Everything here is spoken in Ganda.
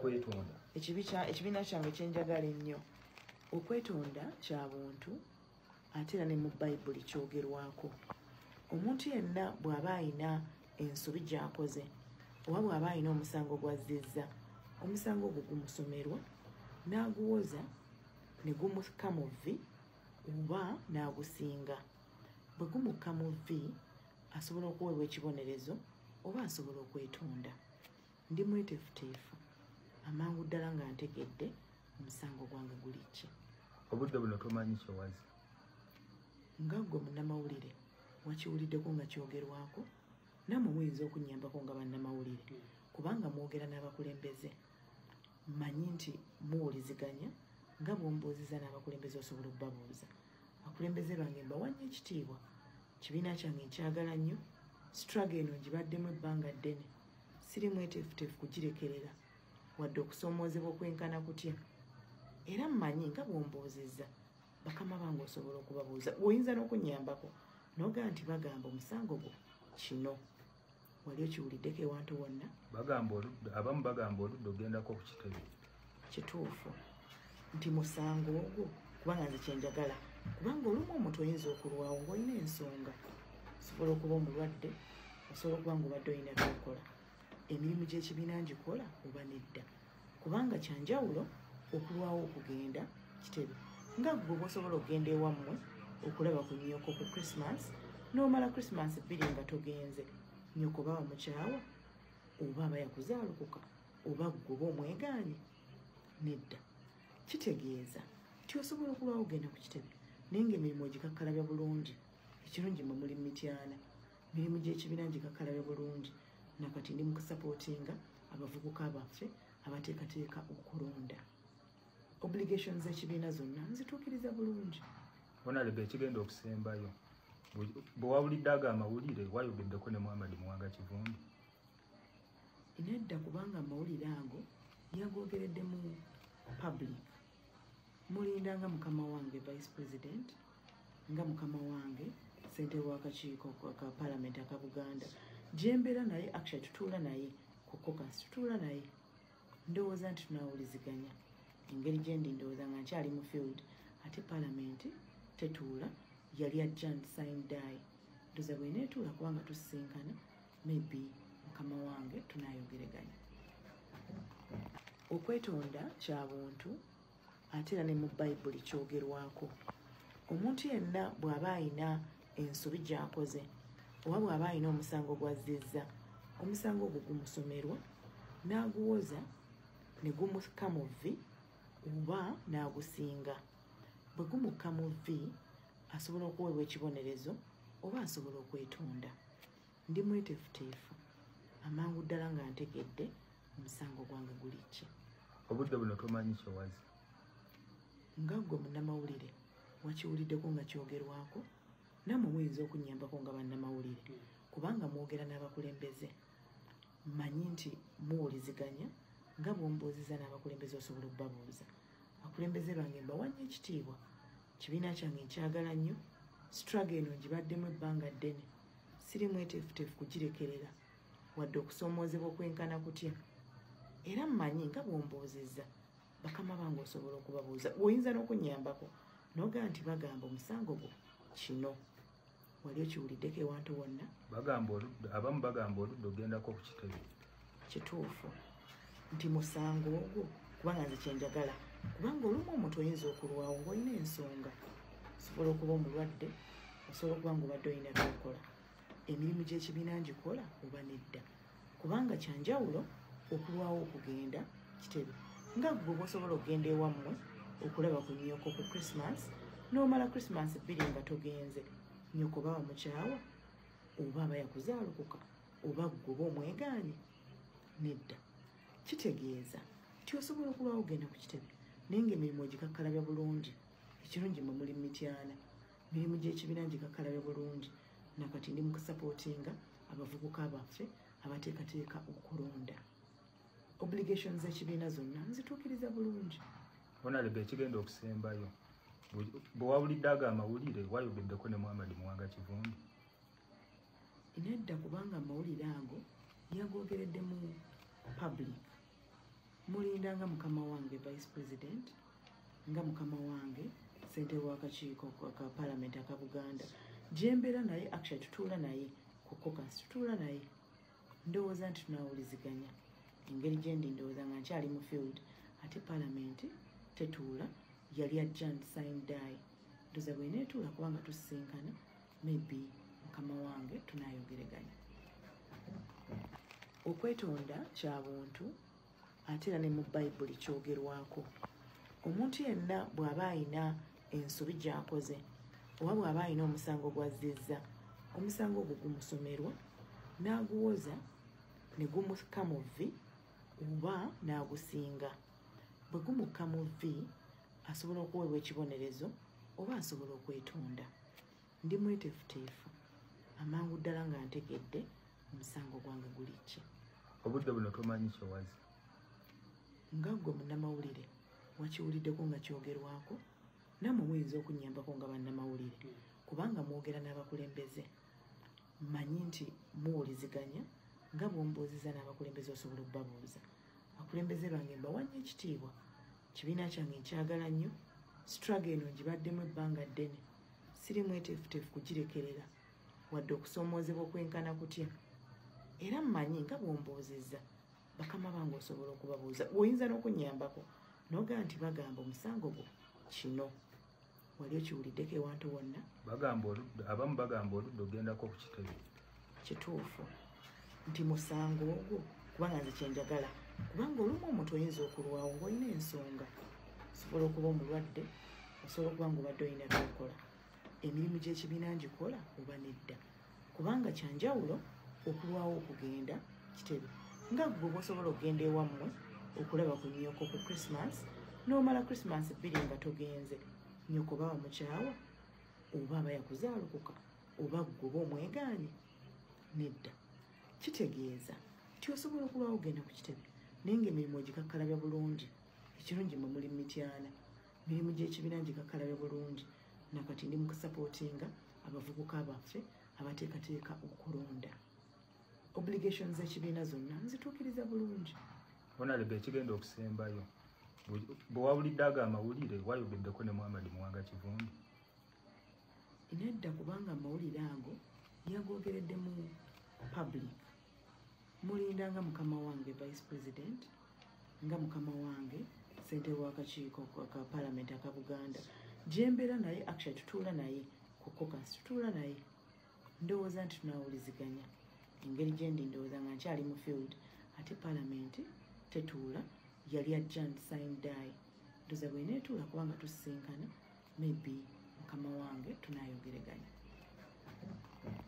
Kwetonda. Ekibiina kyange kyenjagala ennyo. Okwetonda kya buntu, ate era ne mu Bayibuli kyogerwako. Omuntu yenna bw'aba ayina ensobi gy'akoze oba bw'aba ayina omusango gw'azzizza, omusango ogwo gumusomerwa n'aguwoza ne gumukka mu vvi oba n'agusinga. Bwe gumukka mu vvi, asobola okuweebwa ekibonerezo oba asobola okwetonda. Ndi mweteefuteefu amangu ddala nga ntegedde omusango gwange guli ki. Obudde buno tomanyi kyewazi? Nga ggwe munnamawulire wakiwuliddeko nga kyogerwako, nammwe muyinza okunnyambako nga bannamawulire, kubanga mwogera n'abakulembeze. Mmanyi nti muwuliziganya nga bw'ombuuziza n'abakulembeze osobola okubabuuza. Abakulembeze bange mbawa nnyo ekitiibwa, kibiina kyange nkyagala nnyo, struggle eno ngibaddemu ebbanga ddene, siri mweteefuteefu kugirekerera wadde okusoomoozebwa okwenkana kutya. Era mmanyi nga bw'ombuuzizza bakama bange osobola okubabuuza, oyinza n'okunnyambako n'ogamba nti bagamba omusango gwo kino. Wali okiwuliddeko ewantu wonna? Bagamba oludda, abamu bagamba oludda ogendako ku kitebe. Kituufu nti musango ogwo, kubanga nze kyenjagala, kubanga olumu omuntu oyinza okulwawo ng'olina ensonga. Osobola okuba omulwadde, osobola okuba ng'obadde olina by'okola. Emirimu gy'ekibiina ngikola oba nedda, kubanga kyanjawulo okulwawo okugenda kitebe. Nga ggwe bw'osobola okugenda ewammwe okulaba ku nnyoko ku Christmas, n'omala Christmas 2 nga togenze, nnyoko baba mukyawa oba aba yakuzaalukuka oba ggwe oba omwegaanye? Nedda. Kitegeeza nti osobola okulwawo ogenda ku kitebe, naye ng'emirimu ogikakkalabya bulungi. Ekirungi mwe muli mityana, emirimu gy'ekibiina ngikakkalabya bulungi. Nakati ndi mu kusapootinga abavubuka baffe abateekateeka okulonda. Obligations z'ekibiina zonna nzituukiriza bulungi. Honorable, ekigenda okusembayo, bwe wawulidde ago amawulire, wayogeddeko ne Muhammad Muwanga Kivumbi? Nedda, kubanga amawulire ago yagoogeredde mu public. Mulinda nga mukama wange vice president, nga mukama wange ssentebe w'akakiiko ka parliament aka Buganda, gye mbeera naye, actually tutuula naye ku caucus, tutuula naye. Ndowooza nti tunaawuliziganya. Engeri gye ndi ndowooza nga nkyali mu field, ate parliament tetuula, yali adjourned sine die. Ndowooza bw'eneetuula, kubanga tusisinkana, maybe mukama wange tunaayogereganya. Okwetonda kya buntu, ate era ne mu Bayibuli kyogerwako. Omuntu yenna bw'aba ayina ensobi gy'akoze oba bw'aba ayina omusango gw'azzizza, omusango ogwo gumusomerwa n'aguwoza ne gumukka mu vvi oba n'agusinga. Bwe gumukka mu vvi, asobola okuweebwa ekibonerezo oba asobola okwetonda. Ndi mweteefuteefu amangu ddala nga ntegedde omusango gwange guli ki. Obudde buno tomanyi kyewazi? Nga ggwe munnamawulire wakiwuliddeko nga kyogerwako, nammwe muyinza okunnyambako nga bannamawulire, kubanga mwogera n'abakulembeze. Mmanyi nti muwuliziganya nga bw'ombuuziza n'abakulembeze osobola okubabuuza. Abakulembeze bange mbawa nnyo ekitiibwa, kibiina kyange nkyagala nnyo, struggle eno ngibaddemu ebbanga ddene, siri mweteefuteefu kugirekerera wadde okusoomoozebwa okwenkana kutya. Era mmanyi nga bw'ombuuzizza bakama bange osobola okubabuuza, oyinza n'okunnyambako n'ogamba nti bagamba omusango gwo kino. Wali okiwuliddeko ewantu wonna? Bagamba oludda, abamu bagamba oludda ogendako ku kitebe. Kituufu nti musango ogwo, kubanga nze kyenjagala, kubanga olumu omuntu oyinza okulwawo ng'olina ensonga. Osobola okuba omulwadde, osobola okuba ng'obadde olina by'okola. Emirimu gy'ekibiina ngikola oba nedda, kubanga kyanjawulo okulwawo okugenda kitebe. Nga ggwe bw'osobola okugenda ewammwe okulaba ku nnyoko ku Christmas, n'omala Christmas 2 nga togenze, nnyoko baba mukyawa oba aba yakuzaalukuka oba ggwe oba omwegaanye? Nedda. Kitegeeza nti osobola okulwawo ogenda ku kitebe, naye ng'emirimu ogikakkalabya bulungi. Ekirungi mwe muli mityana, emirimu gy'ekibiina ngikakkalabya bulungi. Nakati ndi mu kusapootinga abavubuka baffe abateekateeka okulonda. Obligations z'ekibiina zonna nzituukiriza bulungi. Honorable, ekigenda okusembayo, bwe wawulidde ago amawulire, wayogeddeko ne Muhammad Muwanga Kivumbi? Nedda, kubanga amawulire ago yagoogeredde mu public. Mulinda nga mukama wange vice president, nga mukama wange ssentebe w'akakiiko ka parliament aka Buganda, gyembeera naye, actually tutuula naye ku caucus, tutuula naye. Ndowooza nti tunaawuliziganya. Engeri gye ndi ndowooza nga nkyali mu field, ate parliament tetuula, yali adjourned sine die. Ndowooza bw'eneetuula kubanga tusisinkana, maybe mukama wange tunaayogereganya. Okwetonda kya buntu, ate era ne mu Bayibuli kyogerwako. Omuntu yenna bw'aba ayina ensobi gy'akoze oba bw'aba ayina omusango gw'azzizza, omusango ogwo gumusomerwa n'aguwoza ne gumukka mu vvi oba n'agusinga. Bwe gumukka mu vvi, asobola okuweebwa ekibonerezo oba asobola okwetonda. Ndi mweteefuteefu amangu ddala nga ntegedde omusango gwange guli ki. Obudde buno tomanyi kyewazi? Nga ggwe munnamawulire wakiwuliddeko nga kyogerwako, nammwe muyinza okunnyambako nga bannamawulire, kubanga mwogera n'abakulembeze. Mmanyi nti muwuliziganya nga bw'ombuuzizza n'abakulembeze osobola okubabuuza. Abakulembeze bange mbawa nnyo ekitiibwa, kibiina kyange nkyagala nnyo, struggle eno ngibaddemu ebbanga ddene, siri mweteefuteefu kugirekerera wadde okusoomoozebwa okwenkana kutya. Era mmanyi nga bw'ombuuzizza bakama bange osobola okubabuuza, oyinza n'okunnyambako n'ogamba nti bagamba omusango gwo kino. Wali okiwuliddeko ewantu wonna? Bagamba oludda, abamu bagamba oludda ogendako ku kitebe. Kituufu nti musango ogwo, kubanga nze kyenjagala, kubanga olumu omuntu oyinza okulwawo ng'olina ensonga, osobola okuba omulwadde, osobola okuba ng'obadde olina by'okola. Emirimu gy'ekibiina ngikola oba nedda, kubanga kyanjawulo okulwawo okugenda kitebe. Nga ggwe bw'osobola okugenda ewammwe okulaba ku nnyoko ku Christmas, n'omala Christmas 2 nga togenze, nnyoko baba mukyawa oba aba yakuzaalukuka oba ggwe oba omwegaanye, nedda. Kitegeeza nti osobola okulwawo okugenda ku kitebe naye ng'emirimu ogikakkalabya bulungi. Ekirungi mwe muli mityana, emirimu gy'ekibiina ngikakkalabya bulungi. Nakati ndi mu kusapootinga abavubuka baffe abateekateeka okulonda. Obligations z'ekibiina zonna nzituukiriza bulungi. Honorable, ekigenda okusembayo, bwe wawulidde ago amawulire wayogeddeko ne Muhammad Muwanga Kivumbi? Nedda, kubanga amawulire ago yagoogeredde mu public. Mulinda nga mukama wange vice president, nga mukama wange ssentebe w'akakiiko ka parliament aka Buganda, gyembeera naye, actually tutuula naye ku caucus, tutuula naye. Ndowooza nti tunaawuliziganya. Engeri gye ndi ndowooza nga nkyali mu field, ate parliament tetuula, yali adjourned sine die. Ndowooza bw'eneetuula kubanga tusisinkana, maybe mukama wange tuna